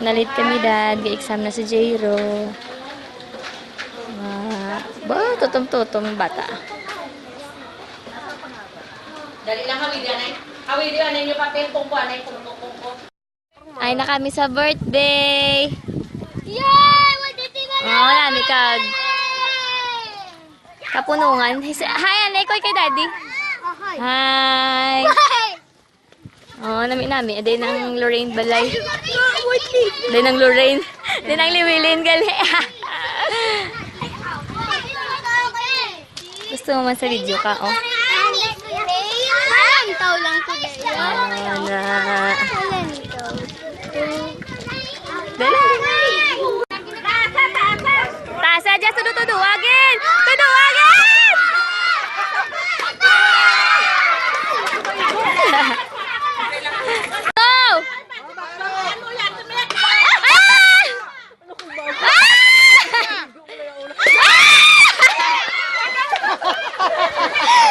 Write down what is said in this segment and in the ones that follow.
Nalit kami dad, ga-exam na si Jairo. Ba, tutom-tutom bata. Dali lang hawi diyan ay. Hawi diyan ay yung papel kung kuan ay kung kung kung. Ay na kami sa birthday. Yay! Wala Oh, wala mi kag kapunungan. Hi, anay koy kay daddy. Hi. Oh, nami nami. Aday ng Lorraine Balay. Aday ng Lorraine. Aday ng Liwilin gali. Gusto mo man sa video ka, oh. Parang tao lang today. Oh, na. Dala. Dala. Tasa dyan, tudu-tuduwagin! Tuduwagin! Go! Ah! Ah!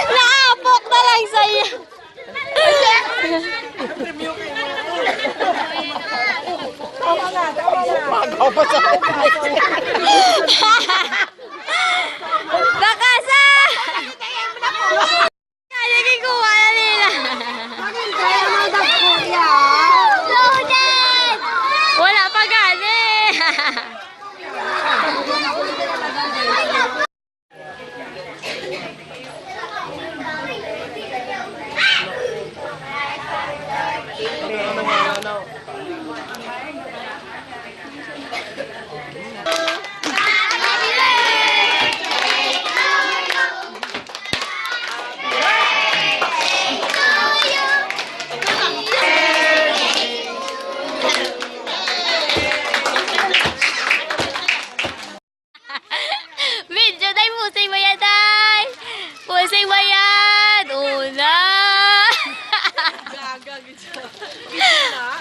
Naapok na lang sa'yo. Baka sa... Kaya kuha na nila. Loaded! Wala pa gani. Medyo day pusay mo yan, day. Pusay mo yan. Una.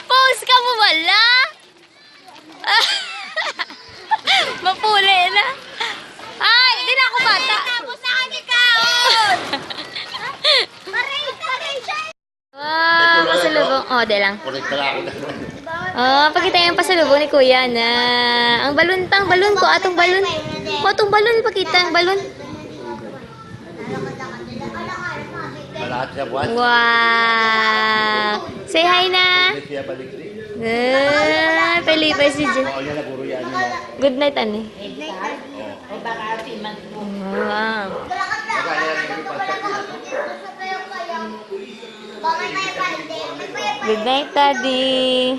Pause ka mo wala. Mapuli na. Ay, hindi na ako bata. Tapos na kami kaon! Paray, paray siya! Wow, pasalubong. Oh, de lang. Correct pala ako na. Oh, pakita yung pasalubong ni Kuya na. Ang balon tang balon ko, atong balon. Ko atong balon pakita ang balon. Malahat siya buwan. Wow. Say hi na. Hindi siya balik rin. Ah, palipay si Jen. Oo, yan naguro yan yun. Good night, ani. Wow. Baka yan yung pagkat. Baka may pande. Good night, Daddy.